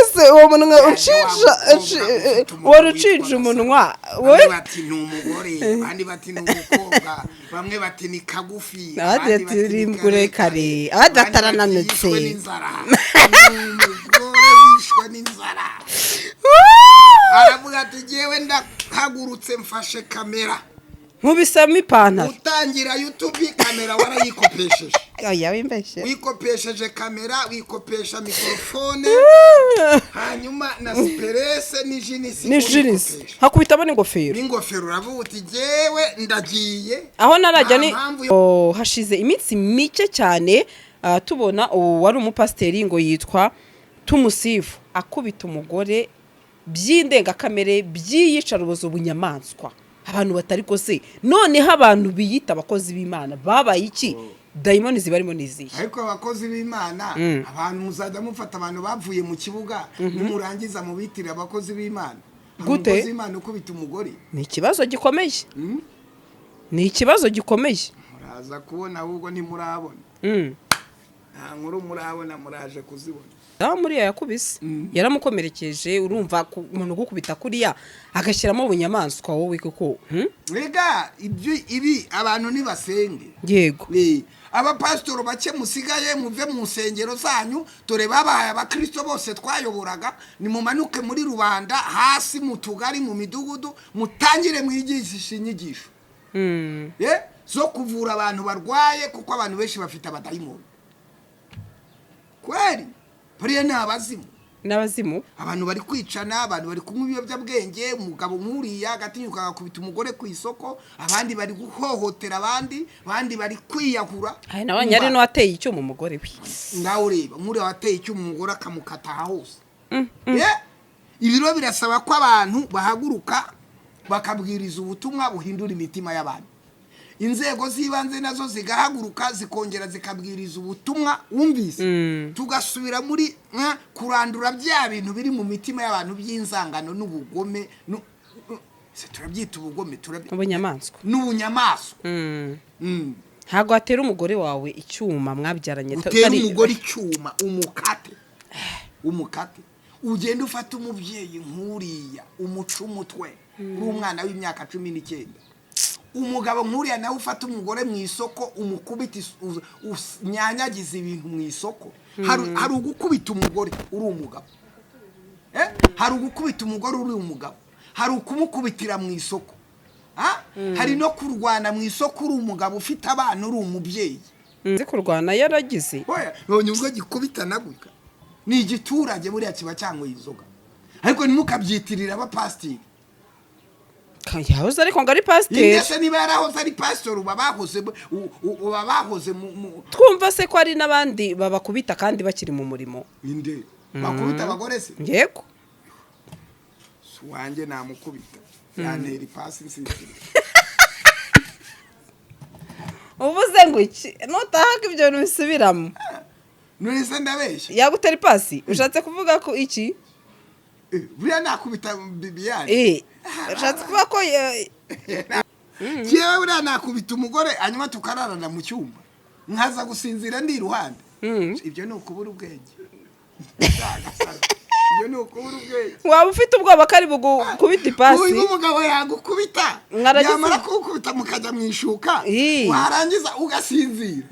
Ese uwo munwa ucinja, wari ucinja umunwa we? Bamwe bati ni umugore, abandi bati ni umukobwa, bamwe bati ni kagufi, abandi bati ni karekare, abandi batarananutse. Yishwe n'inzara. Ni umugore wishwe n'inzara, aravuga ati: "Jyewe ndahagurutse, mfashe kamera." Nkubisamo ipantaro. Utangira YouTube, kamera warayikopesheje? Oya, wimbeshye. Wikopesheje kamera, wikopesha mikorofone, hanyuma na siperese n'ijinisi. Ni jinisi. Urikopesha. Hakubitamo n'ingofero. N'ingofero, uravuga uti: "Jyewe ndagiye." Aho narajya ni Nta mpamvu Oh, hashize iminsi mike cyane, tubona uwo wari umupasiteri ngo yitwa Tumusifu akubita umugore by'indengakamere, by'iyicarubozo, bunyamaswa. Abantu batari kose, noneho abantu biyita abakozi b'Imana babaye iki? Dayimoni zibarimo n'izihe? Ariko abakozi b'Imana, abantu muzajya mufata abantu bavuye mu kibuga, nimurangiza mubitirire abakozi b'Imana. Hari Gute? umukozi w'Imana ukubita umugore? Ni ikibazo gikomeye, ni ikibazo gikomeye. Muraza kubona, ahubwo ntimurabona. Nta nkuru murabona, muraje kuzibona. Aho muriya yakubise, yaramukomerekeje. Urumva umuntu ugukubita kuriya agashyiramo ubunyamaswa, wowe kuko, Rega ibyo ibi, abantu ntibasenge. Abapasitori bake musigaye, muve mu nsengero zanyu. Dore babahaye abakristo bose twayoboraga. Nimumanuke muri rubanda hasi, mu tugari, mu midugudu, mutangire mwigishe inyigisho zo kuvura abantu barwaye, kuko abantu benshi bafite abadayimoni kweri, bariya ni abazimu. N'abazimu. Abantu bari kwicana, abantu bari kunywa ibiyobyabwenge. Umugabo nk'uriya agatinyuka agakubita umugore ku isoko, abandi bari guhohotera abandi, abandi bari kwiyahura. Hari nawe ari n'uwateye icyuma umugore we. Ngaho ureba nk'uriya wateye icyuma umugore akamukata aha hose. Ibiro birasaba ko abantu bahaguruka bakabwiriza ubutumwa buhindura imitima y'abantu. Inzego z'ibanze nazo zigahaguruka, zikongera zikabwiriza ubutumwa, wumvise, tugasubira muri kurandura bya bintu biri mu mitima y'abantu by'inzangano n'ubugome se turabyita ubugome, Ubunyamaswa. N'ubunyamaswa. Ntabwo watera umugore wawe icyuma mwabyaranye. Utera umugore icyuma, umukate, umukate, ugenda ufata umubyeyi nk'uriya umuca umutwe, uri umwana w'imyaka 19. Umugabo nk'uriya nawe ufata umugore mu isoko, umukubita, unyanyagiza ibintu mu isoko. Hari ugukubita umugore uri umugabo, Hari ugukubita umugore uri umugabo, hari ukumukubitira mu isoko. Ah? Hari no kurwana mu isoko uri umugabo, ufite abana, uri umubyeyi. Nzi kurwana yaragize. Oya, none ubwo gikubitana gutya ni igiturage, buriya kiba cyanyweye inzoga, ariko ntimukabyitirire abapasiteri. Yahoze ariko ngo ari pasiteri. Ndetse niba yarahoze ari pasitori, uba bahoze mu Twumva se ko hari n'abandi babakubita kandi bakiri mu murimo. Inde bakubita abagore se? Yego. Si uwanjye, namukubita yantera ipasi nsinzira. Uvuze ngo iki? Nutahaka ibyo bintu bisubiramo. None se ndabeshya? Yagutera ipasi, ushatse kuvuga ko iki? Buriya nakubita Bibiyani. Ushatse kuvuga ko Yewe, buriya nakubita umugore, hanyuma tukararana mu cyumba, nkaza gusinzira ndi iruhande. Ibyo ni ukubura ubwenge, ibyo ni ukubura ubwenge. Waba ufite ubwoba ko ari bugukubita ipasi? Uyu umugabo yagukubita, yamara kugukubita mukajya mu ishuka, warangiza ugasinzira.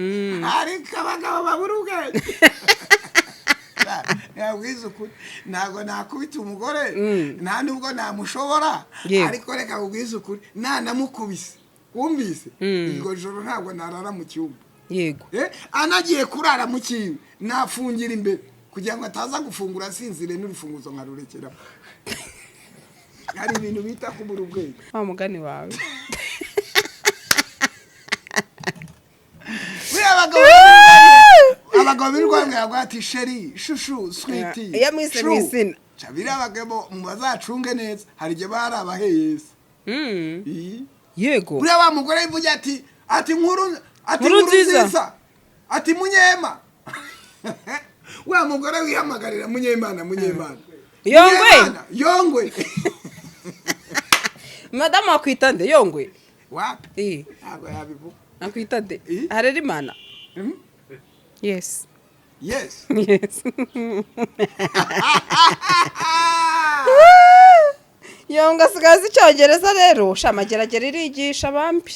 Ariko abagabo babura ubwenge. Yabwiza ukuri, ntabwo nakubita umugore, nta nubwo namushobora. Ariko reka nkubwize ukuri, nanamukubise, wumvise, iryo joro ntabwo narara mu cyumba. Anagiye kurara mu kiwe, nafungira imbere kugira ngo ataza gufungura asinzire, n'urufunguzo nkarurekeramo. Hari ibintu bita kubura ubwenge. Wa mugani wawe. Buriya abagabo birirwa bambwira ati: "Chéri, chouchou, sweetie." Iyo amwise mu izina. Biriya abagabo bazacunge neza, hari igihe baba ari abaheyesi. Iyi. Buriya wa mugore yivugira ati nkuru, ati Nkuru nkuru nziza. Nziza, ati munyema. Wa mugore wihamagarira munyemana, munyemana. Yongwe. Munyemana, yongwe. Madamu wakwita nde? Yongwe? Wapi. Ntabwo yabivuga. Akwita nde? Eh. Harerimana. Hmm? Yes. Yes. Yes. Yonga asigaye azi icyongereza rero. Sha, Mageragere irigisha bambi.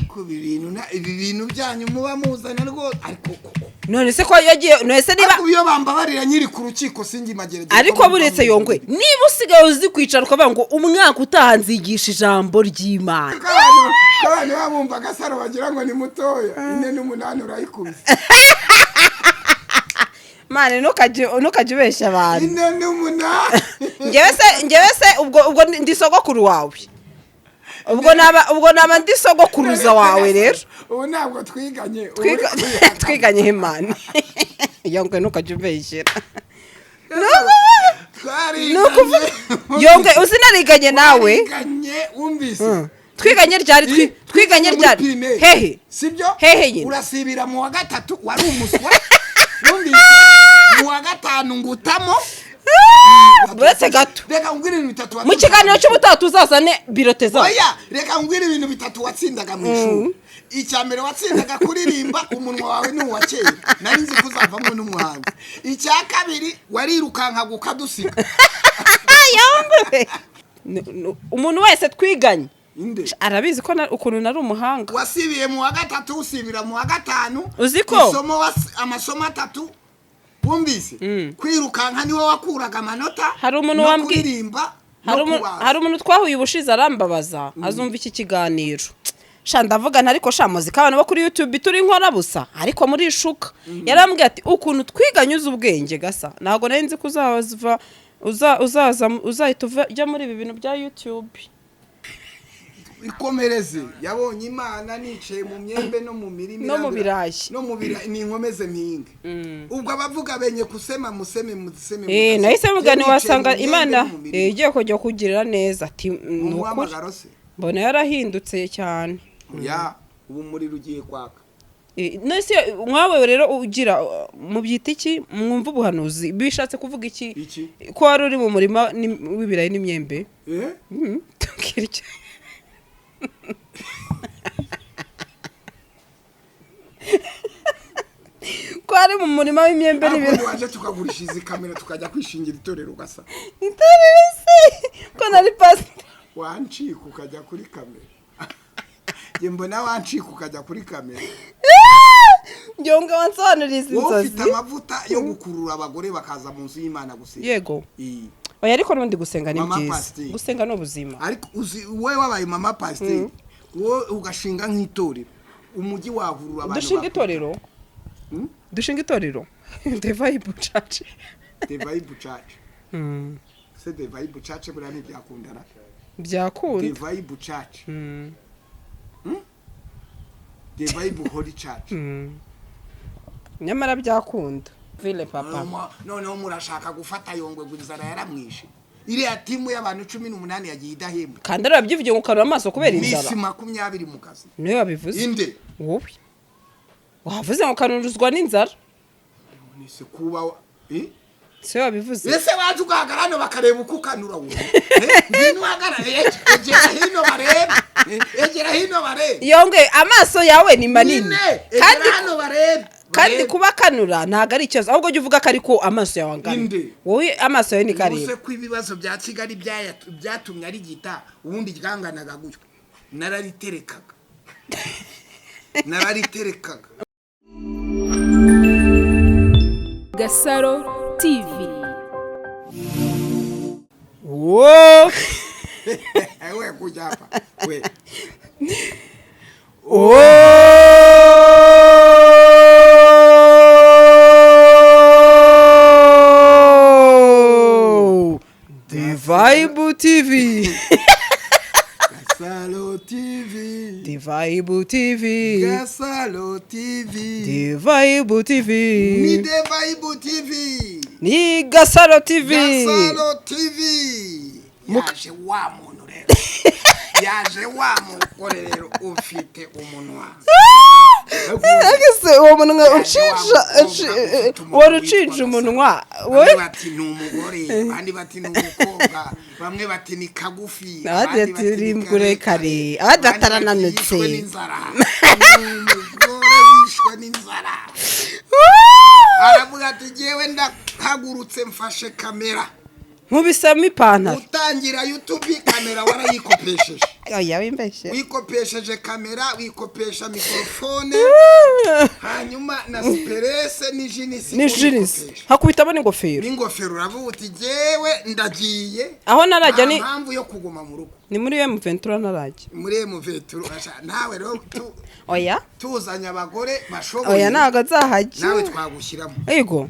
Ko ibi bintu ibi bintu byanyu muba muzana rwose, ariko koko. None se ko yagiye, none se niba Ariko iyo bambabarira nyiri ku rukiko, sinjye Mageragere. Ariko buretse Yongwe, niba usigaye uzi kwicara ukavuga ngo umwaka utaha nzigisha ijambo ry'Imana. Ko abantu baba bumva Agasaro bagira ngo ni mutoya. 48 urayikubise. Mane, ntukajye ubeshya abantu. 48. Njyewe se ubwo ndi sogokuru wawe? Ubwo naba ndi sogokuruza wawe rero. Ubu ntabwo twiganye, ubu uri kwihakana. Twiganye imana. Yongwe, ntukajye ubeshyera. Twariganye. Ni ukuvuga Yongwe, uzi nariganye nawe. Twiganye, wumvise? Twiganye ryari? Twiganye Muri ryari? primaire. Hehe? Sibyo? Hehe nyine? Urasibira mu wa gatatu, wari umuswa, wumvise? Mu wa gatanu ngutamo. Uretse gato. Reka nkubwire ibintu bitatu Mu watsindaga. kiganiro cy'ubutaha tuzazane birote zawe. Oya, reka nkubwire ibintu bitatu watsindaga mu ishuri. Icya mbere, watsindaga kuririmba, umunwa wawe ni uwa kera, nari nzi ko uzavamo n'umuhanzi. Icya kabiri, warirukankaga ukadusiga. Yongwe, umuntu wese twiganye Inde? arabizi ko ukuntu nari umuhanga. Wasibiye mu wa gatatu, usibira mu wa gatanu. Uzi ko? Isomo amasomo atatu, wumvise? Kwirukanka niwe wakuraga amanota, Hari umuntu no kuririmba hari no kubaza. Hari umuntu twahuye ubushize arambabaza, azumva iki kiganiro. Sha, ndavuga nti ariko sha, muzika abantu bo kuri YouTube turi inkora busa, ariko murishuka. Yarambwiye ati ukuntu twiganye uzi ubwenge gasa, ntabwo nari nzi ko uzava uzaza uzahita ujya muri ibi bintu bya YouTube. Ikomereze, yabonye Imana nicaye mu myembe no mu mirima No mu birayi. No mu birayi, ninkomeze mpinge. Ubwo abavuga benye kusema, museme museme. Nahise mvuga Nicaye nti wasanga mu myembe Imana no mu mirima. Igiye kujya kugirira neza, ati ni ukuri. Umuhamagaro se? Mbona yarahindutse cyane. Ya, ubu umuriro ugiye kwaka. None se nkawe rero ugira mubyita iki, mwumva ubuhanuzi bishatse kuvuga iki? Iki? Ko wari uri mu murima w'ibirayi n'imyembe. Eh. Tubwire icyo. Ko wari mu murima w'imyembe Ariko n'ibirayi. waje tukagurisha izi kamera, tukajya kwishingira itorero, ugasa. Itorero se ko nari pasiteri? Wancika ukajya kuri kamera. Njye mbona wancika ukajya kuri kamera. Ngewe ngo wansobanurire izi Wowe ufite nzozi. amavuta yo gukurura abagore bakaza mu nzu y'Imana gusenga. Yego. Iyi. Oya, ariko n'ubundi gusenga ni Mama byiza. pasiteri. Gusenga ni ubuzima. Ariko uzi wowe wabaye mama pasiteri, wowe ugashinga nk'itorero, umujyi wahurura abantu. Dushinga itorero, dushinga itorero The Vibe Church. The Vibe Church se, The Vibe Church buriya ntibyakundana. Byakunda. The Vibe Church, The Vibe Holy Church. Nyamara byakunda vile papa. Noneho murashaka gufata Yongwe ngo inzara yaramwishe. Iriya timu y'abantu 18 yagiye idahembwa. Kandi ariya byivugiye ngo ukanura amaso kubera inzara. Iminsi 20 mu kazi. Niwe wabivuze. Inde? Wowe wavuze ngo ukanuruzwa n'inzara. Nise kuba eh? Si we wabivuze? Ese waje ugahagarara hano bakareba uko ukanura wowe? Ngwino uhagarare, egera hino barebe. Egera hino barebe. Yongwe, amaso yawe ni manini. Nyine, kandi egera hano barebe. Kandi Barebe. kuba akanura ntabwo ari ikibazo, ahubwo jya uvuga ko ariko amaso yawe angana. Inde? Wowe amaso yawe ni Ubuse kareba. ko ibibazo bya Kigali byatumye arigita, ubundi ryanganaga gutyo. Narariterekaga, narariterekaga. Gasaro TV. Wo. We kujya hapa we. Oh! The Vibe TV. Gasaro TV. The Vibe TV. Gasaro TV. The Vibe TV. Ni The Vibe TV. Ni Gasaro TV. Gasaro TV. Yaje wa muntu rero, yaje wa mugore rero ufite umunwa. Ese uwo munwa ucinja, wari ucinja umunwa Bamwe we? bati ni umugore, abandi bati ni umukobwa, bamwe bati ni kagufi, Abandi bati ni karekare, abandi batarananutse. Yishwe n'inzara, ni umugore wishwe n'inzara. Aravuga ati: "Jyewe ndahagurutse, mfashe kamera." Nkubisamo ipantaro. Utangira YouTube, kamera warayikopesheje. Oya, wimbeshye. Wikopesheje kamera, wikopesha mikorofone, hanyuma na sperese n'ijinisi. N'ijinisi. Urikopesha. Hakubitamo n'ingofero. N'ingofero. Uravuga uti: "Jyewe ndagiye." Aho narajya Nta ni mpamvu yo kuguma mu rugo. Ni muri M23 narajya. Muri emuveturu nawe rero Oya. tuzanye abagore bashoboye. Oya, ntabwo nzahajya. Nawe twagushyiramo. Yego.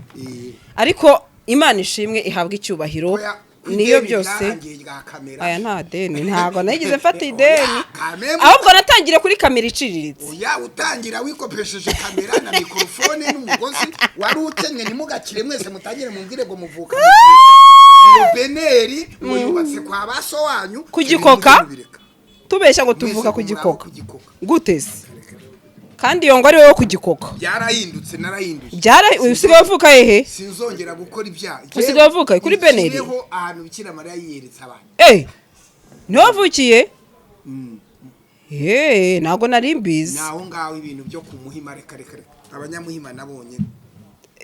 Ariko Imana ishimwe, ihabwa icyubahiro. Oya, Niyo ideni byose. ryarangiye rya kamera. Aya, nta deni, ntabwo nigeze mfata ideni. Kameme. Ahubwo natangiriye kuri kamera iciriritse. Oya, utangira wikopesheje kamera na mikorofone n'umugozi wari ukennye. Ntimugakire mwese, mutangire mumbwire ngo muvuka ngo beneri, ngo yubatse kwa ba so wanyu. Ku Gikoka? Mubireka. Tubeshya ngo Mwese tuvuka ku ngo muri abo Gikoka. ku Gikoka. Gute se kandi iyo ngo ari wowe ku Gikoka? Byarahindutse, narahinduye. Byara usigaye uvuka hehe? Sinzongera gukora ibyaha. Usigaye uvuka kuri Beneri? Nshyireho ahantu Bikira Mariya yiyeretse abantu. Eh, niho wavukiye? Eh, ntabwo nari mbizi. Ni aho ngaho. Ibintu byo ku Muhima, reka reka reka, abanyamuhima nabonye.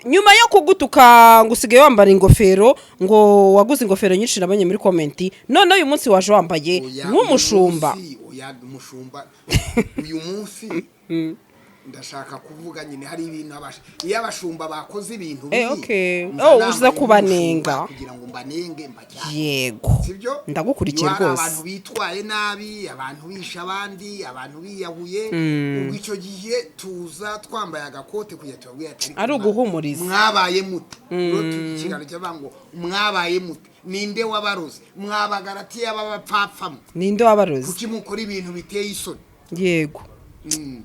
Nyuma yo kugutuka ngo usigaye wambara ingofero, ngo waguze ingofero nyinshi, nabonye muri comment, none uyu munsi waje wambaye Oya, nk'umushumba. uyu munsi, oya, umushumba uyu munsi ndashaka kuvuga nyine hari ibintu iyo abashumba bakoze ibintu bibi, nza Oh, nambaye uza kubanenga. nk'umushumba kugira ngo mbanenge, mbajyane. Yego. Sibyo? Ndagukurikiye. Iyo hari Rwose. abantu bitwaye nabi, abantu bishe abandi, abantu biyahuye, ubwo icyo gihe tuza twambaye agakote kugira tubabwire ati: "Ariko Ari uguhumuriza. Mwabaye mute?" Rero ikiganiro cyavuga ngo: "Mwabaye mute? Ninde wabaroze? Mwabagaratiya b'abapfapfamo?" Ninde wabaroze? Kuki mukora ibintu biteye isoni? Yego.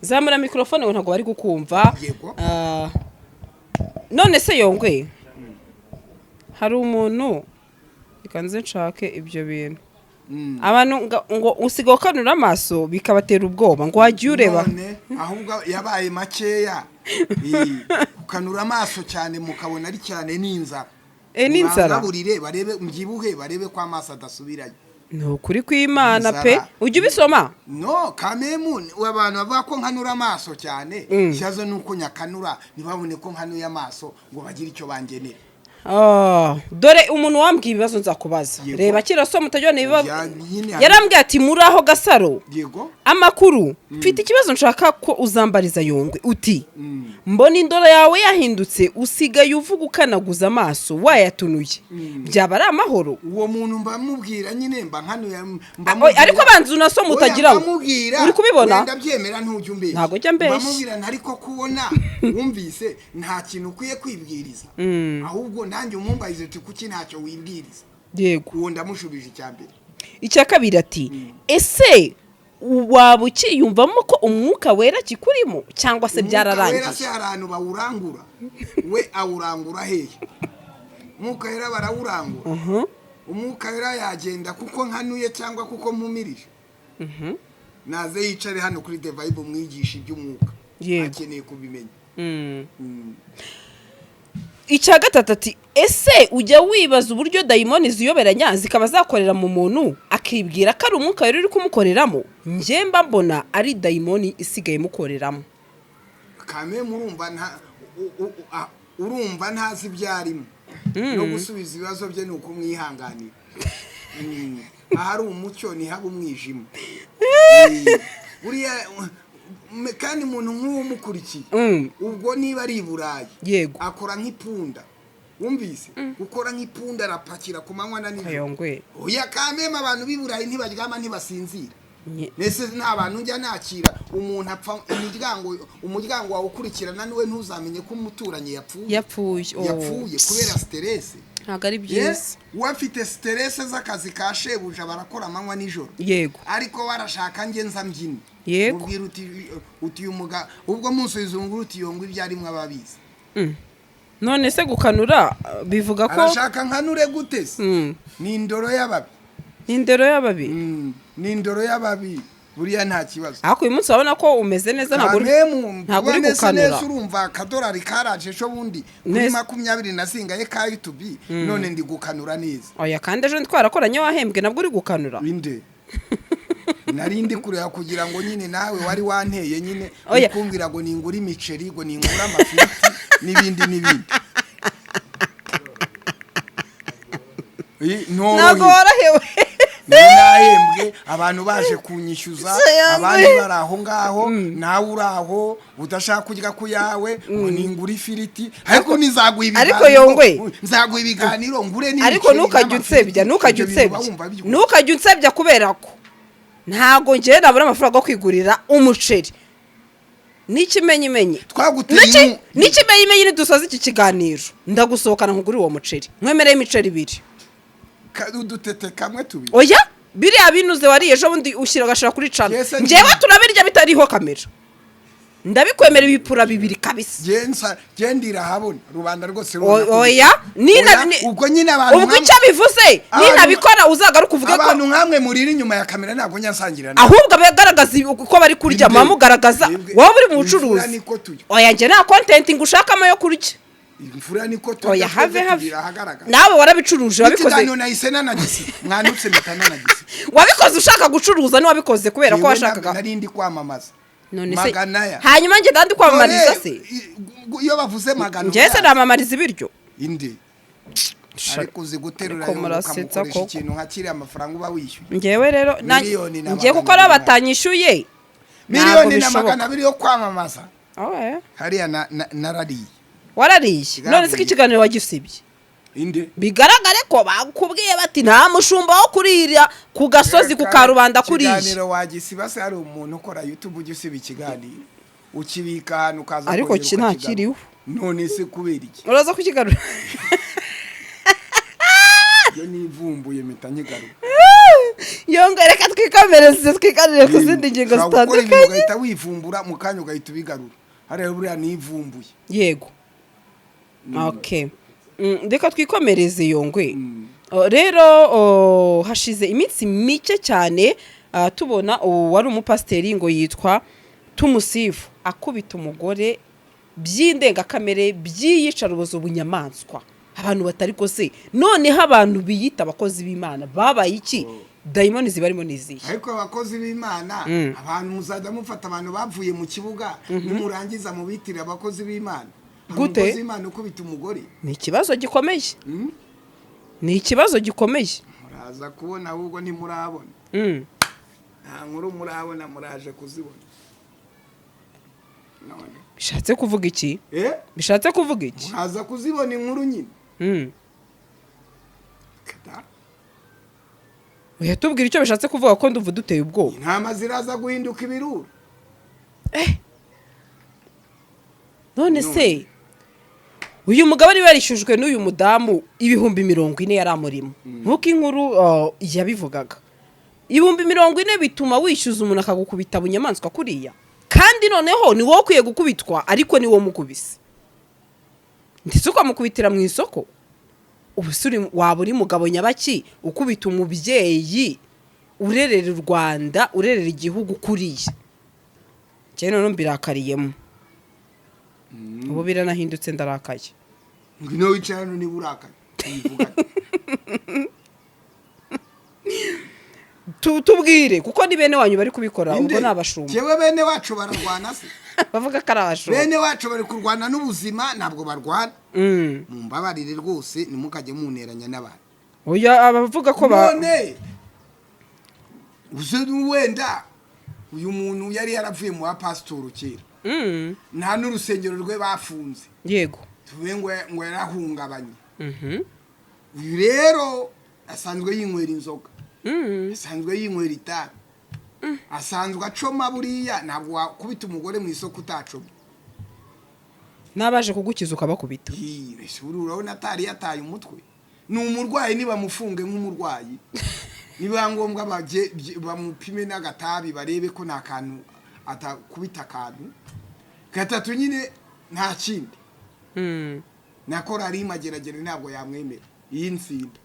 Zamura mikorofone ngo ntabwo bari kukumva. Yego. Ah, none se Yongwe, hari umuntu, reka nze nshake ibyo bintu, abantu ngo usigaye ukanura amaso bikabatera ubwoba, ngo wagiye ureba. None ahubwo yabaye makeya. Kukanura amaso cyane mukabona ari cyane n'inzara. Eh, n'inzara. Nibangaburire barebe mbyibuhe, barebe ko amaso adasubirayo. Ni ukuri kw'Imana pe. Inzara. Ujya ubisoma? No kamemu, abantu bavuga ko nkanura amaso cyane, ikibazo ni uko nyakanura ntibabone ko nkanuye amaso ngo bagire icyo bangenera. Ah, dore umuntu wambwiye ibibazo nzakubaza. Yego. Reba kira so mutajyana ibibazo. Ya, nyine Yarambwiye ati: "Muri aho Gasaro, Yego. amakuru? Mfite ikibazo nshaka ko uzambariza Yongwe." Uti: "Mbona indoro yawe yahindutse, usigaye uvuga ukanaguza amaso wayatunuye, byaba ari amahoro?" Uwo muntu mba mubwira nyine, mba nkanuye, mba Ah, oya, ariko banza unasome utagira ngo. Oya, mba mubwira. Uri kubibona? Wenda byemera, ntujya umbeshya. Ntabwo ujya mbeshya. Mba mubwira nti: "Ariko kubona wumvise nta kintu ukwiye kwibwiriza, ahubwo nanjye umumbarize uti kuki ntacyo wibwiriza?" Uwo ndamushubije icya mbere. Icya kabiri ati: "Ese waba ukiyumvamo ko Umwuka Wera kikurimo cyangwa se Umwuka Wera byararangiye?" se hari ahantu bawurangura? We awurangura hehe? Umwuka Wera barawurangura? Umwuka Wera yagenda kuko nkanuye cyangwa kuko mpumirije? Naze yicare hano kuri The Vibe, umwigisha iby'umwuka. Akeneye kubimenya. Icya gatatu ati: "Ese ujya wibaza uburyo dayimoni ziyoberanya zikaba zakorera mu muntu akibwira ko ari Umwuka Wera uri kumukoreramo? Njye mba mbona ari dayimoni isigaye imukoreramo." Kame, murumva nta urumva ntazi ibyo arimo, no gusubiza ibibazo bye ni ukumwihanganira. Ahari umucyo ntihaba umwijima. Buriya kandi umuntu nk'uwo umukurikiye, ubwo niba ari i Burayi, akora nk'ipunda. Wumvise gukora nk'ipunda? Arapakira ku manywa na nijoro. Kayongwe. Oya kameme, abantu b'i Burayi ntibaryama, ntibasinzira. Nese nta bantu njya nakira? Umuntu apfa, imiryango, umuryango wawe ukurikirana niwe, ntuzamenye ko umuturanyi yapfuye. Yapfuye, oh. Yapfuye kubera stress. Ntabwo ari byiza. We afite stress z'akazi ka shebuja, barakora amanywa nijoro. Ariko warashaka njye nza mbyine. Mubwira uti uyu muga ubwo munsubiza ngo uti yongwa ibyo arimo ababizi. None se gukanura bivuga ko Arashaka nkanure gute se? Ni indoro y'ababi. Ni indoro y'ababi. Ni indoro y'ababi, buriya nta kibazo. Ariko uyu munsi urabona ko umeze neza, ntabwo uri Kamemu, ntabwo uri kuba meze gukanura. neza, urumva akadolari karaje ejo bundi kuri 20 na zingaye ka YouTube, none ndi gukanura neza. Oya, kandi ejo twarakoranye wahembwe, nabwo uri gukanura. Inde? Nari ndi kureba kugira ngo nyine nawe wari wanteye nyine Oya. ukumbwira ngo ningure imiceri, ngo ningure amafiriti n'ibindi n'ibindi. Ntabwo Ntorohewe. worohewe. Nari nahembwe, abantu baje kunyishyuza, Yongwe. abandi bari aho ngaho, nawe uri aho udashaka kurya ku yawe ngo ningure ifiriti, ariko ntizaguha ibiganiro. Ariko Yongwe. Nzaguha ibiganiro ngure n'imiceri Ariko ntukajye unsebya, n'amafiriti. ntukajye Ibyo bintu uba unsebya, wumva biryoshye. ntukajye unsebya, kubera ko ntabwo ngewe nabura amafaranga yo kwigurira umuceri n'ikimenyimenyi. Twaguteye N'ikimenyimenyi, nidusoza iki kiganiro ndagusohokana nkugurire uwo muceri, nkwemereye imiceri ibiri. Udutete kamwe, tubiri. Oya, biriya binuze wariye ejo bundi ushyira ugashira kuri cana. Yes, Njyewe turabirya bitariho kamera, ndabikwemera, ibipura bibiri kabisa. Gensa gendira habona rubanda rwose rubona Oya, nina Oya, ubwo nyine abantu ubwo icyo bivuze, ninabikora uzagaruka uvuge ko abantu nkamwe murira inyuma ya kamera ntabwo nyasangira nawe. Ahubwo abagaragaza uko bari kurya, muba mugaragaza wowe uri mu Imfura bucuruzi. niko tujya. Oya, njye nta content ngushakamo yo kurya. Imfura niko tujya. Oya, have Twebwe have. tugira ahagaragara. Nawe warabicuruje, wabikoze. Ikiganiro nahise nanagisi mwanutse mpita nanagisi. Wabikoze ushaka gucuruza, ntiwabikoze kubera ko Yewe, washakaga. nari ndi kwamamaza. None se Magana ya hanyuma njye ndandi kwamamariza Dore, se? Iyo bavuze magana Njye se urayazi. namamariza ibiryo? Indi ariko uzi guterura Ariko yo murasetsa ukamukoresha koko. ikintu nka kiriya, amafaranga uba wishyuye. Njyewe rero Miliyoni na njye magana kuko rero abiri. batanyishyuye, ntabwo Miliyoni na bishoboka. 200 yo kwamamaza. Oya. Hariya narariye. Warariye? None se ko ikiganiro wagisibye? Inde? Bigaragare ko bakubwiye bati nta mushumba wo kurira ku gasozi, ku karubanda kuriya. Ikiganiro wagisiba se? Hari umuntu ukora YouTube ujya usiba ikiganiro? Ukibika ahantu ukaza Ariko kongera ki nta ukakigarura. kiriho. None se kubera iki? Uraza kukigarura. Iyo nivumbuye mpita nkigarura. Yonga, reka twikomereze, twiganire ku zindi ngingo Ushobora gukora ibintu zitandukanye. ugahita wivumbura mu kanya ugahita ubigarura. Hariya buriya nivumbuye. Yego, okay. Reka twikomereze, Yongwe. Rero hashize iminsi mike cyane tubona wari umupasiteri ngo yitwa Tumusifu akubita umugore by'indengakamere, by'iyicarubozo, bunyamaswa. Abantu batari ko se noneho abantu biyita abakozi b'Imana babaye iki? Dayimoni zibarimo n'izihe? Ariko abakozi b'Imana, abantu muzajya mufata abantu bavuye mu kibuga, nimurangiza mubitirire abakozi b'Imana. Hari Gute? umukozi w'Imana ukubita umugore? Ni ikibazo gikomeye, ni ikibazo gikomeye. Muraza kubona, ahubwo ntimurabona. Nta nkuru murabona, muraje kuzibona none. Bishatse kuvuga iki? Eh. Bishatse kuvuga iki? Muraza kuzibona inkuru nyine. Kada. Oya, tubwira icyo bishatse kuvuga ko ndumva duteye ubwoba. Intama ziraza guhinduka ibirura. None se uyu mugabo niba yarishyujwe n'uyu mudamu 40,000 yari amurimo, nk'uko inkuru yabivugaga, 40,000 bituma wishyuza umuntu akagukubita bunyamaswa kuriya, kandi noneho ni wowe ukwiye gukubitwa, ariko ni wowe mukubise, ndetse ukamukubitira mu isoko. Ubu se waba uri mugabo nyabaki ukubita umubyeyi urerera u Rwanda, urerera igihugu kuriya? Njyewe noneho mbirakariyemo ubu, biranahindutse, ndarakaye. Ngwino wicara hano niba urakaye tuyivugane. Tubwire, kuko ni bene wanyu bari kubikora ubwo. Inde? Ni abashumba. Jewe bene wacu bararwana se? Bavuga ko ari abashumba. Bene wacu bari kurwana n'ubuzima, ntabwo barwana. Mumbabarire rwose, ntimukajye muneranya n'abantu. Oya, abavuga ko ba None uze wenda uyu muntu yari yaravuye mu bapasitoro kera, nta n'urusengero rwe bafunze. Tuve ngo yarahungabanye. Uyu rero asanzwe yinywera inzoga, asanzwe yinywera itabi, asanzwe acoma. Buriya ntabwo wakubita umugore mu isoko utacoma. N'abaje kugukiza ukabakubita. Ese buriya urabona atari yataye umutwe? Ni umurwayi, nibamufunge nk'umurwayi, niba ngombwa bamupime n'agatabi barebe ko nta kantu atakubita, akantu gatatu nyine, nta kindi. Nakora ari mageragere ntabwo yamwemera iyi nsinda.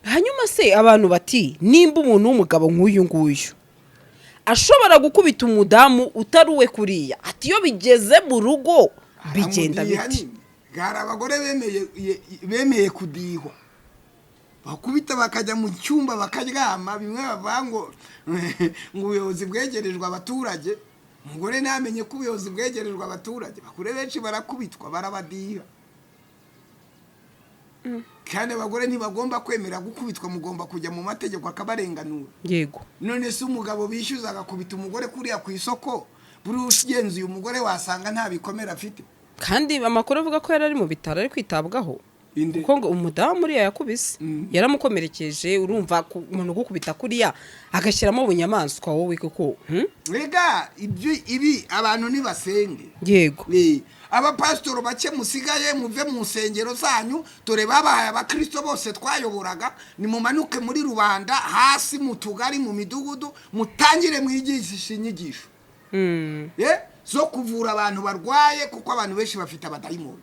Hanyuma se abantu bati nimba umuntu w'umugabo nk'uyu nguyu ashobora gukubita umudamu utari uwe kuriya, ati iyo bigeze mu rugo bigenda Aramudiha biti? Nyine. Hari abagore bemeye kudihwa. Bakubita bakajya mu cyumba bakaryama. Bimwe bavuga ngo ubuyobozi bwegerejwe abaturage. Umugore ntamenye ko ubuyobozi bwegerejwe abaturage. Bakure benshi barakubitwa, barabadiha, kandi abagore ntibagomba kwemera gukubitwa. Mugomba kujya mu mategeko akabarenganura. None se umugabo bishyuza agakubita umugore kuriya ku isoko, buri ugenzuye umugore wasanga nta bikomere afite? Kandi amakuru avuga ko yari ari mu bitaro, ari kwitabwaho. Inde? Kuko ngo umudamu uriya yakubise yaramukomerekeje. Urumva umuntu ugukubita kuriya agashyiramo ubunyamaswa, wowe kuko, Rega ibyo ibi abantu ntibasenge. Abapasitoro bake musigaye, muve mu nsengero zanyu. Dore babahaye abakristo bose twayoboraga. Nimumanuke muri rubanda hasi, mu tugari, mu midugudu, mutangire mwigishe inyigisho zo kuvura abantu barwaye, kuko abantu benshi bafite abadayimoni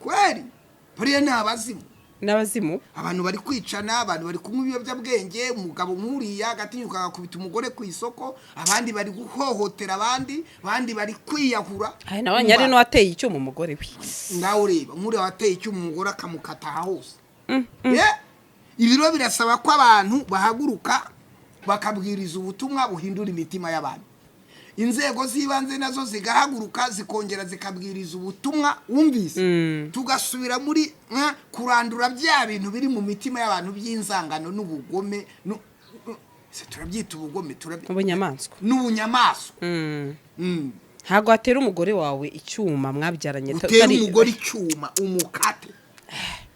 kweri. Buriya ni abazimu. N'abazimu. Abantu bari kwicana, abantu bari kunywa ibiyobyabwenge. Umugabo nk'uriya agatinyuka agakubita umugore ku isoko, abandi bari guhohotera abandi, abandi bari kwiyahura. Hari nawe nyari n'uwateye icyuma umugore we. Ngaho ureba nk'uriya wateye icyuma umugore akamukata aha hose. Ibiro birasaba ko abantu bahaguruka bakabwiriza ubutumwa buhindura imitima y'abantu. Inzego z'ibanze nazo zigahaguruka, zikongera zikabwiriza ubutumwa. Wumvise? Tugasubira muri kurandura bya bintu biri mu mitima y'abantu by'inzangano n'ubugome. Se turabyita ubugome? Ubunyamaswa. N'ubunyamaswa. Ntabwo watera umugore wawe icyuma mwabyaranye. Utera umugore icyuma, umukate,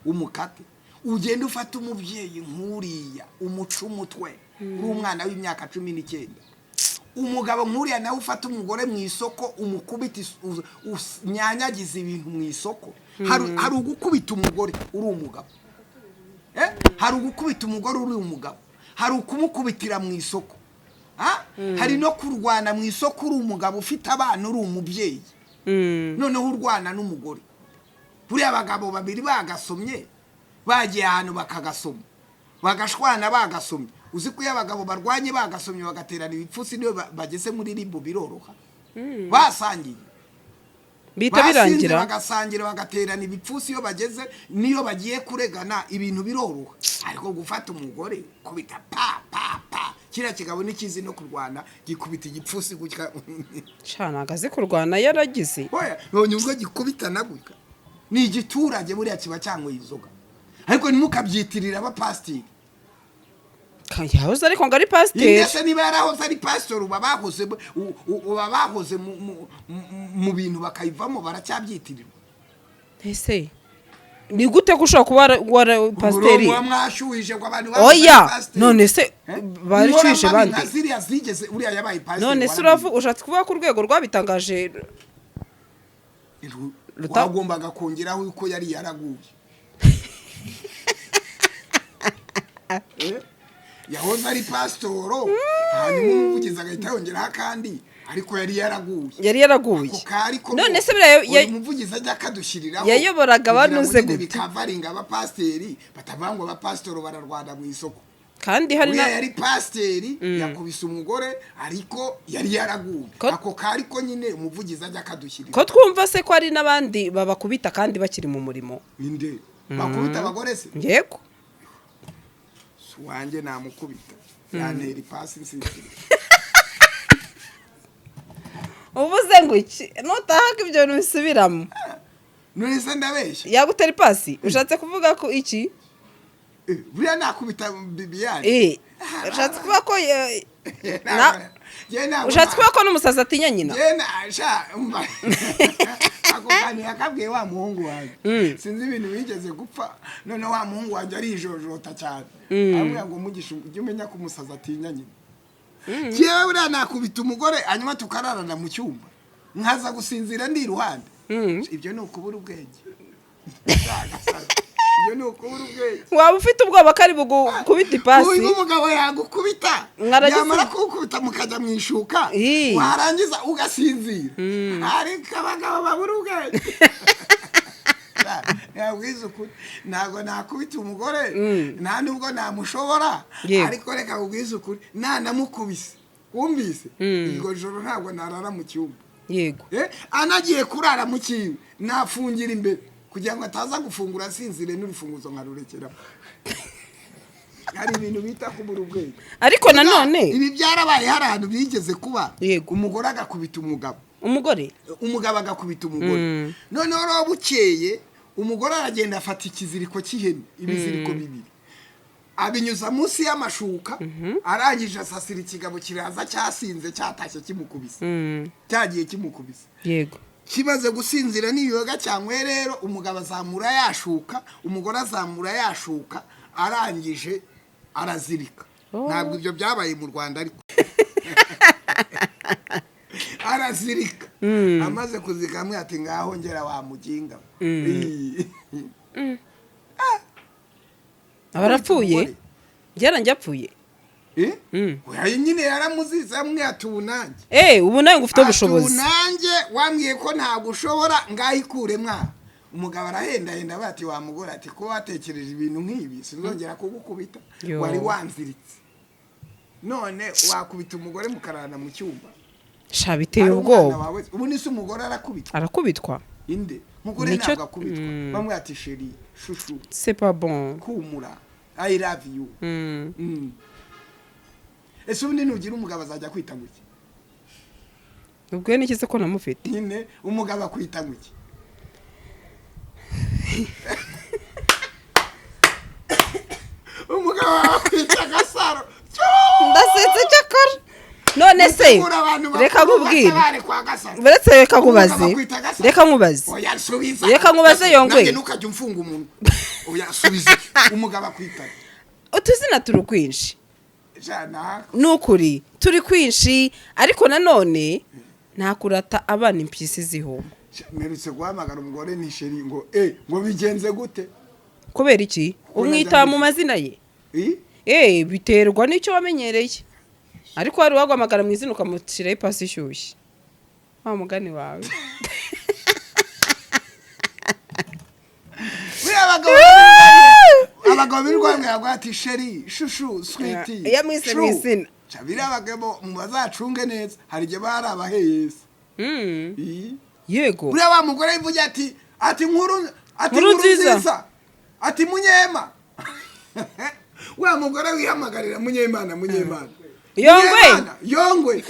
umukate. Ugende ufate umubyeyi nk'uriya umuca umutwe, uri umwana w'imyaka 19. Umugabo nk'uriya nawe ufate umugore mu isoko umukubite, unyanyagize ibintu mu isoko. Hari ugukubita umugore uri umugabo. Hari ugukubita umugore uri umugabo, hari ukumukubitira mu isoko. Ha? Hari no kurwana mu isoko uri umugabo ufite abana, uri umubyeyi, noneho urwana n'umugore. Buriya abagabo babiri bagasomye, bagiye ahantu bakagasoma, bagashwana bagasomye. Uzi ko iyo abagabo barwanye bagasomye, bagaterana ibipfunsi, niyo bageze muri ribu biroroha, basangiye. Bihita Basinze, birangira. bagasangira, bagaterana ibipfunsi, iyo bageze niyo bagiye kuregana ibintu biroroha. Ariko gufata umugore kubita pa pa pa, kiriya kigabo ntikizi no kurwana, gikubita igipfunsi gutya. Cana akazi kurwana yaragize. Oya, none ubwo gikubitana gutya ni igiturage, buriya kiba cyanyweye inzoga. Ariko ntimukabyitirire abapasiteri. Yahoze ariko ngo ari pasiteri. Ndetse niba yarahoze ari pasitori, uba bahoze mu bintu bakayivamo, baracyabyitirira. Ese ni gute ko ushobora kuba pasiteri? Muba mwashyuhije ngo abantu bahoze Oya. ari pasiteri. None se Eh? baricuje Inkorambi bande? nka ziriya zigeze, uriya yabaye pasiteri. None se ushatse kuvuga ko urwego rwabitangaje Wagombaga kongeraho yuko yari yaraguye. Yahoze ari pasitoro, hanyuma umuvugizi agahita yongeraho akandi, ariko yari yaraguye. Yari yaraguye. Ako kari ko None se buriya uyu muvugizi ajya akadushyiriraho yayoboraga kugira ngo abanuze nyine gute? bikavaringa abapasiteri, batavuga ngo abapasitoro bararwana mu isoko. Kandi hari Uriya na yari pasiteri, yakubise umugore, ariko yari yaraguye. Ako kari ko nyine umuvugizi ajya akadushyirira. Ko twumva se ko hari n'abandi babakubita kandi bakiri mu murimo? Inde bakubita abagore se? Yego. Si uwanjye, namukubita yantera ipasi nsinzira. Uvuze ngo iki? Nutahaka ibyo bintu bisubiramo. None se ndabeshya? Yagutera ipasi, ushatse kuvuga ko iki? Buriya nakubita Bibiyani. Ushatse kuvuga ko ushatse kuvuga ko n'umusazi atinya nyina? Umva, ako kantu yakabwiye wa muhungu wanjye. Sinzi ibintu bigeze gupfa. None wa muhungu wanjye arijojota cyane, aramubwira ngo: "Mugisha, ujye umenya ko umusazi atinya nyina." Yewe, buriya nakubita umugore hanyuma tukararana mu cyumba, nkaza gusinzira ndi iruhande. Ibyo ni ukubura ubwenge, ibyo ni ukubura ubwenge. Waba ufite ubwoba ko ari bugukubita ipasi? Uyu umugabo yagukubita, yamara kugukubita mukajya mu ishuka, warangiza ugasinzira. Ariko abagabo babura ubwenge. Yabwiza ukuri, ntabwo nakubita umugore, nta nubwo namushobora. Ariko reka nkubwize ukuri, nanamukubise, wumvise, iryo joro ntabwo narara mu cyumba. Anagiye kurara mu kintu, nafungira imbere. Kugira ngo ataza gufungura asinzire n'urufunguzo nkarurekera. Hari ibintu bita kubura ubwenge. Ariko nanone Ibi byarabaye, hari ahantu bigeze kuba. Yego. Umugore agakubita umugabo. Umugore? Umugabo agakubita umugore. Noneho rero bukeye umugore aragenda afata ikiziriko cy'ihene, ibiziriko bibiri, abinyuza munsi y'amashuka, arangije asasira ikigabo. Kiraza cyasinze, cyatashye kimukubise, cyagiye kimukubise. Kimaze gusinzira n'ibiyoga cyanywe rero, umugabo azamura yashuka, umugore azamura yashuka, arangije arazirika. Ntabwo ibyo byabaye mu Rwanda, ariko arazirika. Amaze kuzirika hamwe ati: "Ngaho ngera wa muginga." Aba arapfuye. Umugore. Byarangiye apfuye. Eh? Oya, nyine yaramuzize amwe ati: "Ubu nanjye." Ubu nawe ngo ufite Ati: ubushobozi. "Ubu nanjye wambwiye ko ntabwo ushobora, ngaho ikure mwa." Umugabo arahendahenda, bati: "Wa mugore," ati, "ko watekereje ibintu nk'ibi, sinzongera kugukubita." Yo. Wari wanziritse, none wakubita umugore mukararana mu cyumba. Sha, biteye Ari umwana ubwoba. wawe. Ubu ni se umugore arakubitwa? Arakubitwa. Inde mugore? Ntabwo akubitwa. Bamwe ati: "Chéri, chouchou." C'est pas bon. "Kumura, I love you." Ese ubundi nugira umugabo azajya kwita ngo iki? Ubwo niki se ko namufite? Nyine umugabo akwita ngo iki? Umugabo akwita Gasaro. Ndasetse. Cyakora none se Mutegura abantu bakuru reka nkubwire. batabare kwa Gasaro. Uretse reka nkubaze. Umugabo akwita Gasaro. Reka nkubaze. Oya, subiza. Reka nkubaze, Yongwe. Nanjye ntukajya umfunga umuntu. Oya, subiza. Umugabo akwita? Utuzina turi kwinshi. Jana. Ni ukuri turi kwinshi, ariko nanone ntakurata abana impyisi zihuma. Mperutse guhamagara umugore ni chéri, ngo ngo bigenze gute? Kubera iki umwita mu mazina ye? Eh? Biterwa n'icyo wamenyereye, ariko hari uwaguhamagara mu izina ukamushyiraho ipasi ishyushye, wa mugani wawe. Buriya abagabo birirwa bambwira ati: "Chéri, chouchou, sweetie." Iyo amwise mu izina. Ca biriya abagabo bazacunge neza, hari igihe baba ari abaheyesi. Yego. Buriya wa mugore yivugira ati nkuru, ati Nkuru nkuru nziza. nziza, ati Munyema. Wa mugore wihamagarira Munyemana, Munyemana. Yongwe. Munyemana, Yongwe.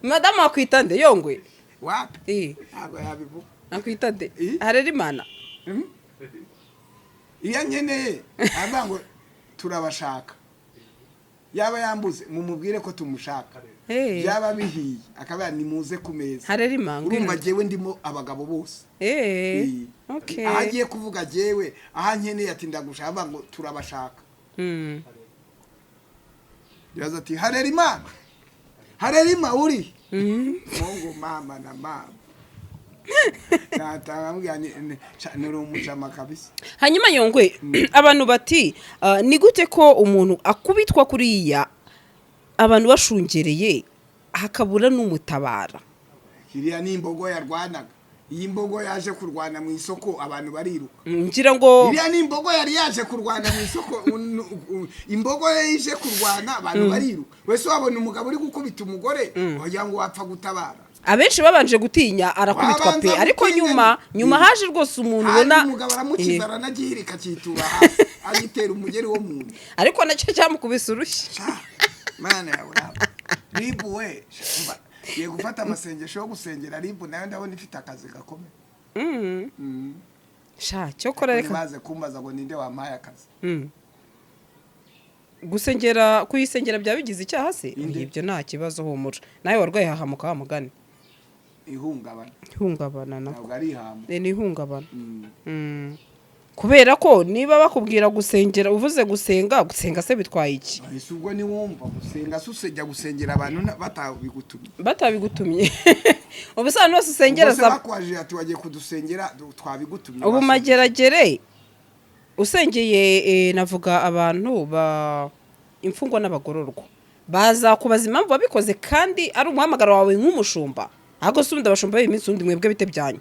Madamu wakwita nde, Yongwe? Wapi. Ntabwo yabivuga. Akwita nde? Eh? Harerimana. Iyo nkeneye aravuga ngo: "Turabashaka." Yaba yambuze, mumubwire ko tumushaka. Byaba bihiye akaba nimuze ku meza. Harerimana. Urumva jyewe ndimo abagabo bose. Aho agiye kuvuga jyewe, aho nkeneye ati: "Ndagushaka," avuga ngo: "Turabashaka." Yaza ati: "Harerimana, Harerima uri?" Mungu mama na mama natanga mbwira ni uri umucama kabisa. Hanyuma Yongwe, abantu bati: "Ah, ni gute ko umuntu akubitwa kuriya, abantu bashungereye, hakabura n'umutabara?" Kiriya ni imbogo yarwanaga. Iyi mbogo yaje kurwana mu isoko, abantu bariruka. Ngira ngo Iriya ni imbogo yari yaje kurwana mu isoko. Imbogo ye ije kurwana, abantu bariruka. Wese wabona umugabo uri gukubita umugore, wagira ngo wapfa gutabara. Abenshi babanje gutinya, arakubitwa pe. Wabanza Ariko gutinya nyuma nyuma haje rwose umuntu Hari ubona umugabo aramukiza, aranagihirika, akitura hasi, agitera umugeri wo mu nda. Ariko nacyo cyamukubise urushyi. Sha, mana yawe, raba RIB we. Sha, umva, ngiye gufata amasengesho yo gusengera RIB, nayo ndabona ifite akazi gakomeye. Sha, cyokora reka Baze kumbaza ngo ninde wampaye akazi. Gusengera, kuyisengera byaba bigize icyaha se? Inde? Ibyo nta kibazo, humura, nawe warwaye hahamuka wa mugani. Ihungabana. Ihungabana nako. Ntabwo ari ihamu. Ni ihungabana. Kubera ko niba bakubwira gusengera, uvuze gusenga, gusenga se bitwaye iki? Ese ubwo niwumva gusenga se, usejya gusengera abantu batabigutumye? Batabigutumye, ubu se ahantu hose usengera Ubwo se bakwajije ati: "Wagiye kudusengera, twabigutumye"? Ubu Mageragere usengeye, navuga abantu ba imfungwa n'abagororwa, bazakubaza impamvu wabikoze kandi ari umuhamagaro wawe nk'umushumba. Ahubwo se ubundi abashumba b'iyi minsi, ubundi mwebwe bite byanyu?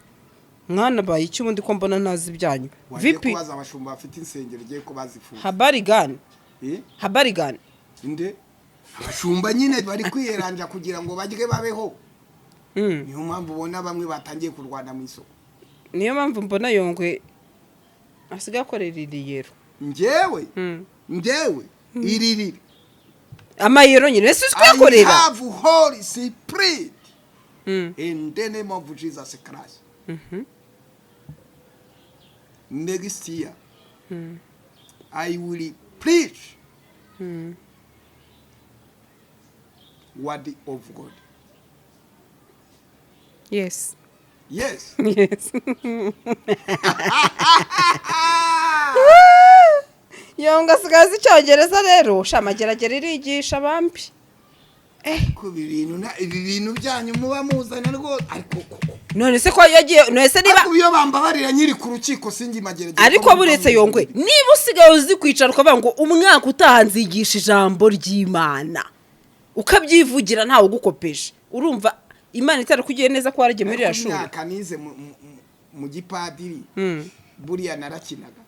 Mwana baye iki ubundi ko mbona ntazi ibyanyu? Wagiye Vipi? kubaza abashumba bafite insengero, ugiye ko bazifunze. Habari gani? Eh? Habari gani? Inde? Abashumba nyine bari kwiyeranja kugira ngo barye babeho. Niyo mpamvu ubona bamwe batangiye kurwana mu isoko. Niyo mpamvu mbona Yongwe asigaye akorera iriyero. Njyewe, njyewe iririre. Amayero nyine, ese uzi I kuyakorera? have Holy Spirit in the name of Jesus Christ. Next year I will preach word of God. Yes. Yes. Yes. Yongwe asigaye azi icyongereza rero. Sha, Mageragere irigisha abambi. Ko ibi bintu byanyu muba muzana rwose, ariko koko. None se ko yagiye, none se niba Ariko iyo bambabarira nyiri ku rukiko, sinjye Mageragere. Ariko buretse Yongwe, niba usigaye uzi kwicara ukavuga ngo umwaka utaha nzigisha ijambo ry'Imana, ukabyivugira ntawe ugukopeje, urumva Imana itarakugiye neza ko waragiye muri iriya shuri? Imyaka nize mu gipadiri, buriya narakinaga.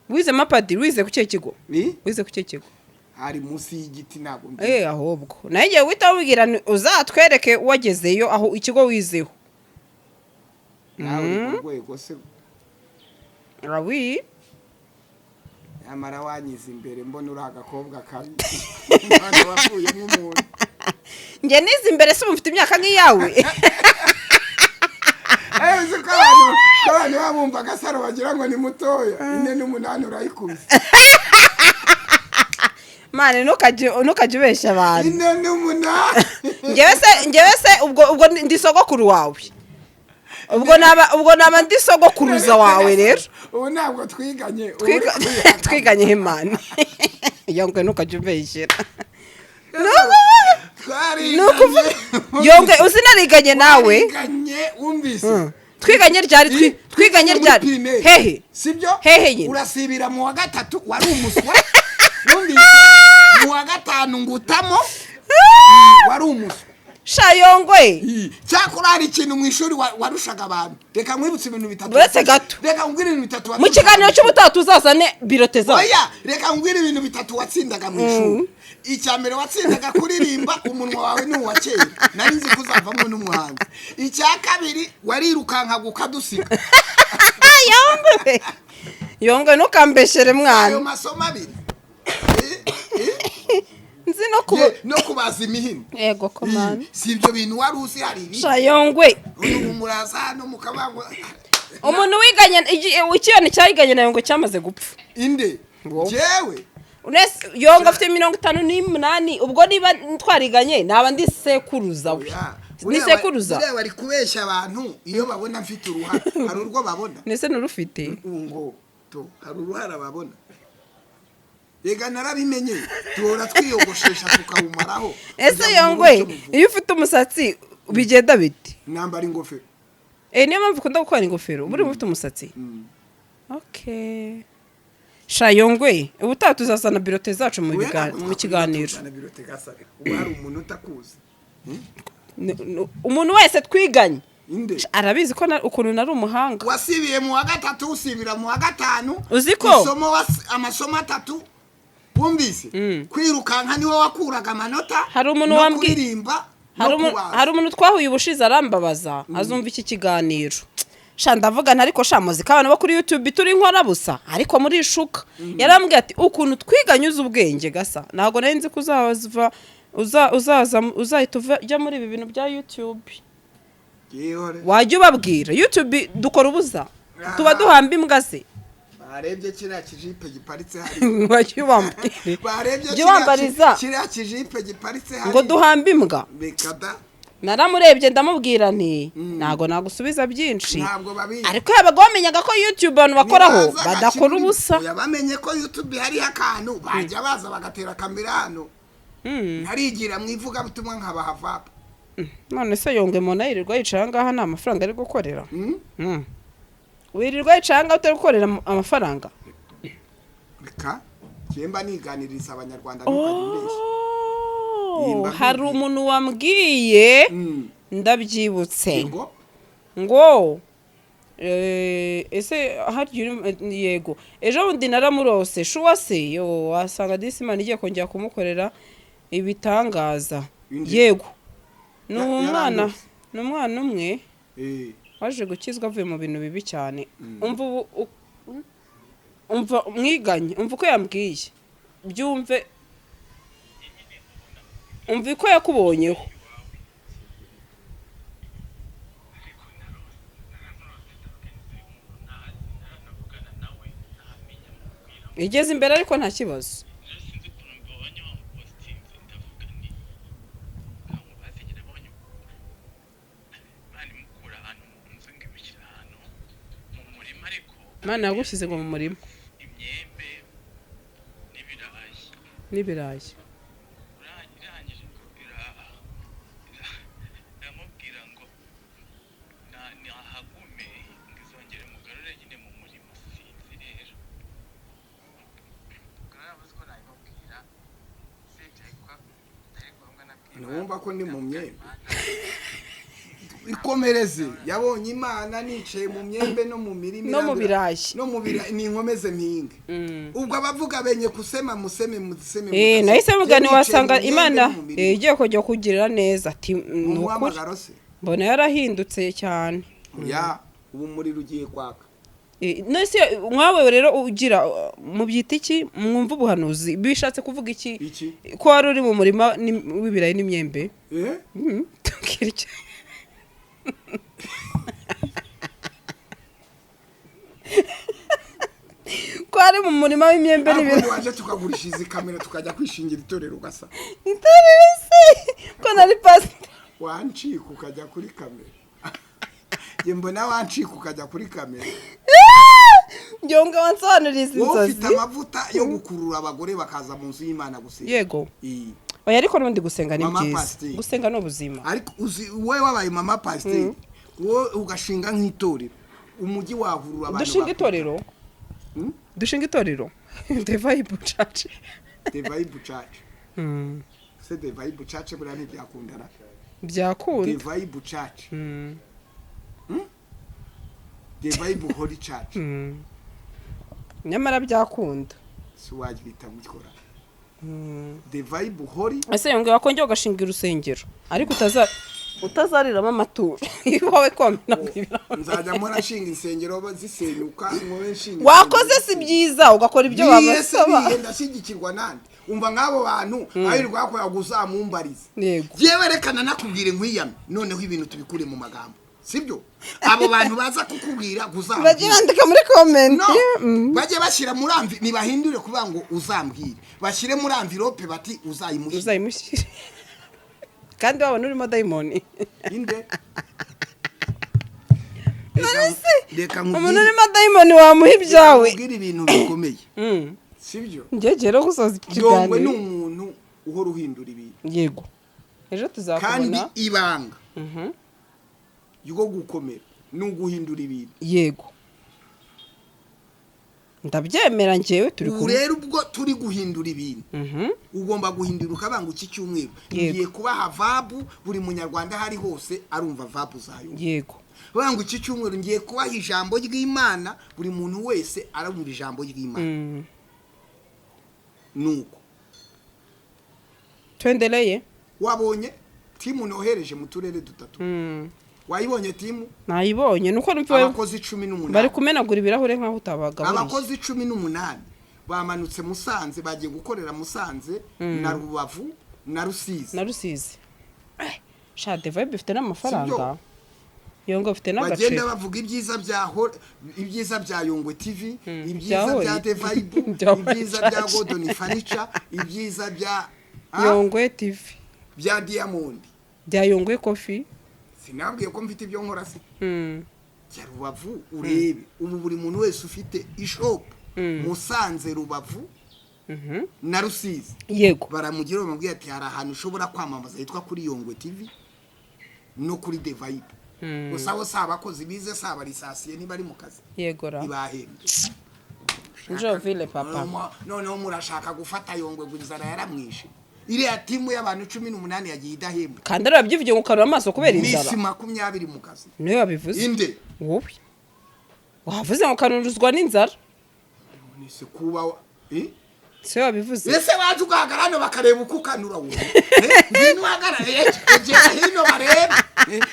Wize mapadiri? Wize ku kihe kigo? Ni? Wize ku kihe kigo? Hari munsi y'igiti, ntabwo mbizi. Ahubwo nawe igihe guhita wubwira nti uzatwereke wagezeyo aho ikigo wizeho. Nawe uri ku rwego se? Rawi. Nyamara wanyize imbere, mbona uri agakobwa kabi. Umwana wapfuye nk'umuntu. Njye nize imbere se? Ubu mfite imyaka nk'iyawe. Uzi ko abantu baba bumva Agasaro bagira ngo ni mutoya? 48 urayikubise. Mane, ntukajye ubeshya abantu. 48. Njyewe se ubwo ndi sogokuru wawe? Ubwo naba ndi sogokuruza wawe rero. Ubu ntabwo twiganye, ubu uri kwihakana. Twiganye hemani? Yongwe, ntukajye ubeshyera. Twariganye. Ni ukuvuga Yongwe, uzi nariganye nawe? Twiganye, wumvise? Twiganye ryari? Twiganye Muri ryari? primaire. Hehe? Sibyo? Hehe nyine? Urasibira mu wa gatatu, wari umuswa, wumvise? Mu wa gatanu ngutamo, wari umuswa. Sha Yongwe. Cyakora hari ikintu mu ishuri warushaga abantu. Reka nkwibutse ibintu bitatu. Uretse gato. Reka nkubwire ibintu bitatu Mu waturushaga. kiganiro cy'ubutaha tuzazane birote zacu. Oya, reka nkubwire ibintu bitatu watsindaga mu ishuri. Icya mbere, watsindaga kuririmba, umunwa wawe ni uwa kera, nari nzi ko uzavamo n'umuhanzi. Icya kabiri, warirukankaga ukadusiga. Yongwe, Yongwe, ntukambeshere. Ayo Mwana. masomo abiri. Nzi no kuba No kubaza imihini. Yego komana. Si ibyo bintu wari uzi? Hari ibindi? Sha Yongwe. Ubu muraza hano mukabangwa. Umuntu wiganye ikiyoni cyayiganye na Yongwe cyamaze gupfa. Inde? Wowe. Jewe? Unese Yongwe afite 58, ubwo niba twariganye naba ndi sekuruza we. Oya, Ni sekuruza. buriya bari kubeshya abantu iyo babona mfite uruhara. Hari urwo babona? Nese nurufite? Ubu ngo to hari uruhara babona? Rega narabimenye, duhora twiyogoshesha tukawumaraho Ese kugira ngo Yongwe, mubone icyo muvuga. iyo ufite umusatsi bigenda bite? Nambara ingofero. Niyo mpamvu ukunda gukora ingofero buri ufite umusatsi. Okay, sha Yongwe, ubutaha tuzazana birote zacu Oya, ntabwo mu kiganiro. tuzana birote, Gasare. Ubu hari umuntu utakuzi? Umuntu wese twiganye Inde? Arabizi ko ukuntu nari umuhanga. Wasibiye mu wa gatatu, usibira mu wa gatanu. Uzi ko? Isomo amasomo atatu, wumvise? Kwirukanka niwo wakuraga amanota, Hari umuntu no kuririmba no kubaza. Hari umuntu twahuye ubushize arambabaza, azumva iki kiganiro. Sha, ndavuga nti ariko sha, muzika abantu bo kuri YouTube turi inkora busa, ariko murishuka. Yarambwiye ati ukuntu twiganye uzi ubwenge gasa, ntabwo nari nzi ko uzava uzaza uzahita ujya muri ibi bintu bya YouTube. Yihore. Wajya ubabwira, YouTube dukora ubusa, tuba duhamba imbwa se? Barebye kiriya kijipe giparitse hariya. Wajya ubambwira. Barebye Jya kiriya ubambariza. Kiriya kijipe giparitse hariya. Ngo duhambe imbwa. Reka da. Naramurebye ndamubwira nti ntabwo nagusubiza byinshi. Ntabwo babizi. Ariko yabaga wamenyaga ko YouTube abantu bakoraho Nibaza badakora agakina ubusa. Oya, bamenye ko YouTube hariho akantu, bajya baza bagatera kamera hano, ntarigira mu ivugabutumwa nkabaha vapu. None se Yongwe, umuntu yirirwa yicaye ahangaha nta mafaranga ari gukorera? Wirirwa yicaye ahangaha utari gukorera amafaranga? Reka njye niganiriza abanyarwanda, ntukajya umbeshya. Oh, Yimba hari nkubwire. umuntu wambwiye, ndabyibutse. Yego. Ngo ese harya yego, ejo bundi naramurose shuwa se yo, wasanga disi Imana igiye kongera kumukorera ibitangaza. Indi? Yego, ni umwana Yarandose. ni umwana umwe. Waje gukizwa avuye mu bintu bibi cyane. Umva ubu umva mwiganye, umva uko yambwiye, byumve, umva uko yakubonyeho. Igeze imbere ariko nta kibazo. Sinzi ukuntu mbonye wamupositinze, ndavuga nti ntabwo basigera abonye Imana imukura ahantu mu nzu ngo imushyira ahantu mu murima, ariko Imana yagushyize ngo mu murima imyembe n'ibirayi. N'ibirayi. Irangije ngo iramubwira ngo nahagume, ngo izongere mugarure nyine mu murima. Sinzi rero, ubwo narabuze ko nabimubwira, usibye ko atari ngombwa nabwira. Ntiwumva ko ndi mu myembe? Ikomereze, yabonye Imana nicaye mu myembe no mu mirima No mu irambwira- birayi. No mu birayi, ninkomeze mpinge. Ubwo abavuga benye kusema museme museme. Nahise mvuga Nicaye ntiwasanga mu myembe Imana no mu mirima. igiye kujya kugirira neza, ati ni ukuri. Umuhamagaro se? Mbona yarahindutse cyane. Ya, ubu umuriro ugiye kwaka. None se nkawe rero ugira mubyita iki, mwumva ubuhanuzi bishatse kuvuga iki? Iki? Ko wari uri mu murima w'ibirayi n'imyembe. Eh. Tubwire icyo. Ko ari mu murima w'imyembe Ariko n'ibirayi. waje tukagurisha izi kamera, tukajya kwishingira itorero, ugasa Itorero se ko nari pasiteri? Wancika ukajya kuri kamera. Njye mbona wancika ukajya kuri kamera. Ngira wansobanurire izi Wowe ufite nzozi. amavuta yo gukurura abagore bakaza mu nzu y'Imana gusenga. Yego. Iyi. Oya, ariko n'ubundi gusenga ni Mama byiza. pasiteri. Gusenga ni ubuzima. Ariko uzi wowe wabaye mama pasiteri, wowe ugashinga nk'itorero, umujyi wahurura abantu. Dushinga itorero. Dushinga itorero The Vibe Church. The Vibe Church se, The Vibe Church buriya ntibyakundana? Byakunda. The Vibe Church, The Vibe Holy Church. Nyamara byakunda. Si wabyita gukora The Vibe Holy. Ese yongera wakongera ugashinga urusengero, ariko utazariramo amaturo iwawe, komena ibirahure. Nzajya mpora nshinga insengero zisenyuka, nkobe nshinga. Wakoze si byiza, ugakora ibyo Biye se? babasaba. Biye, ndashyigikirwa nande? Umva, nk'abo bantu ahirirwa bakorera ngo uzamumbarize. Yego. Yewe, reka nanakubwire nkwiyame, noneho ibintu tubikure mu magambo, sibyo? Abo bantu baza kukubwira ngo bajye uzambwire. bandika muri comment. No, bajye bashyira muri ntibahindure kuvuga ngo uzambwire, bashyire muri enveloppe bati uzayimushyire. Uzayimushyire, kandi wabona urimo dayimoni. Inde? None se Reka umuntu nkubwire. urimo dayimoni wamuha ibyawe? Nkubwire ibintu bikomeye, sibyo? Ngegere gusoza iki Yongwe ni kiganiro. umuntu uhora uhindura ibintu. Yego, ejo Kandi tuzakubona. ibanga ryo gukomera ni uguhindura ibintu. Yego, ndabyemera njyewe, turi Ubu kumwe. rero ubwo turi guhindura ibintu, ugomba guhindura ukabanga iki cyumweru ngiye kubaha vibe, buri munyarwanda aho ari hose arumva vibe zayo. Banga iki cyumweru ngiye kubaha ijambo ry'Imana, buri muntu wese arumva ijambo ry'Imana. Nuko Twendeleye. Wabonye team nohereje mu turere dutatu? Wayibonye team? Nayibonye, nuko numva Abakozi cumi bari n'umunani. kumenagura ibirahure nk'aho utabagaburiye. Abakozi 18 bamanutse Musanze, bagiye gukorera Musanze na Rubavu na Rusizi. Na Rusizi. Sha, The Vibe ifite n'amafaranga. Sibyo? Yongo ufite Bagenda n'agaceri. bavuga ibyiza bya ibyiza bya Yongwe TV, ibyiza Bya bya Hori. The Vibe, Bya Hori ibyiza bya Church. Godon Furniture, ibyiza bya Yongwe TV. Bya Diamond. Bya Yongwe Coffee. Sinabwiye ko mfite ibyo nkora se? Jya Rubavu urebe, ubu buri muntu wese ufite ishop Musanze, Rubavu na Rusizi, baramugira bamubwira ati hari ahantu ushobora kwamamaza hitwa kuri Yongwe TV no kuri The Vibe. Gusa bo si abakozi bize, si abarisasiye, niba ari mu kazi Yego ra. ntibahembwe. Njovile papa. Noneho murashaka gufata Yongwe ngo inzara yaramwishe. Iriya team y'abantu 18 yagiye idahembwa. Kandi arabyivugiye ngo ukanura amaso kubera inzara. Iminsi 20 mu kazi. Niwe wabivuze. Inde? Wowe wavuze ngo ukanuruzwa n'inzara. Nise kuba eh? Si we wabivuze? Ese waje ugahagarara hano bakareba uko ukanura wowe? Ngwino uhagarare, egera hino barebe.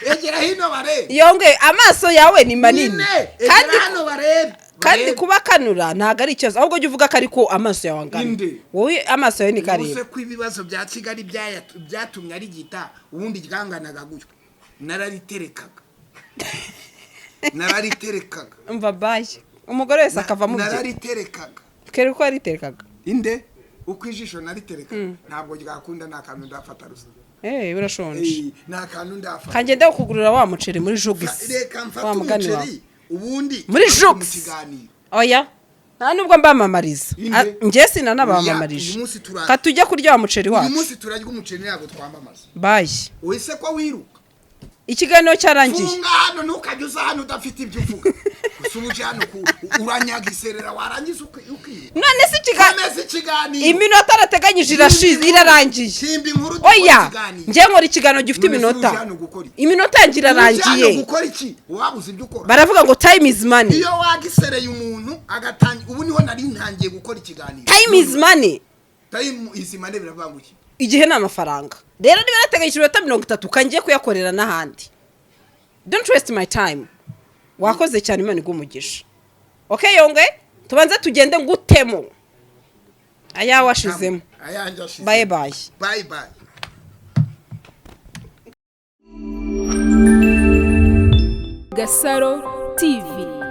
Egera hino barebe. Yongwe, amaso yawe ni manini. Nyine, Kandi egera hano barebe. kandi Barebe. kuba kanura ntabwo ari ikibazo, ahubwo jya uvuga ko ariko amaso yawe angana. Inde. Wowe amaso yawe ni Ubuse kareba. ko ibibazo bya Kigali byatumye arigita, ubundi ryanganaga gutyo, narariterekaga, narariterekaga. Umva, baye umugore wese akava mu bye. Narariterekaga. Kera uko yariterekaga. Inde, uko ijisho nariterekaga ntabwo ryakunda, nta kantu ndafata rusa. Eh, urashonje? Eh, nta kantu ndafata. Kangende kukugurira wa muceri muri Jugisi. Reka mfate Wa mugani wawe. umuceri ubundi Muri tugaruke mu Jux. kiganiro. Oya, nta nubwo mbamamariza. Inde. Njye sinanabamamarisha. Oya, uyu munsi Katujya kurya wa muceri uyu wacu. munsi turarya umuceri, ntabwo twamamaza. Baye. Wese ko wiruka. Ikiganiro cyarangiye. Funga hano, ntukajya uza hano udafite ibyo uvuga gusa. Uba uje hano uranyaga iserera, warangiza ukiruka. None se ikiganiro Komeza ikiganiro. Iminota arateganyije irashize, irarangiye. Simba inkuru, dukore Oya. ikiganiro. Njye nkora ikiganiro gifite None se iminota. uje hano gukora iki? Iminota yanjye Uje hano irarangiye. gukora iki? Wabuze ibyo ukora? Baravuga ngo time is money. Iyo wagisereye umuntu agatangira, ubu niho nari ntangiye gukora ikiganiro. Time is money. Time is money biravuga ngo iki? Igihe ni amafaranga. Rero niba nateganyije iminota 30, kangiye kuyakorera n'ahandi. Don't waste my time. Wakoze cyane, Imana iguhe umugisha. Okay, Yongwe, tubanze tugende ngutemo ayawe washizemo. Ayanjye ashize. Bye bye. Bye bye. Gasaro TV.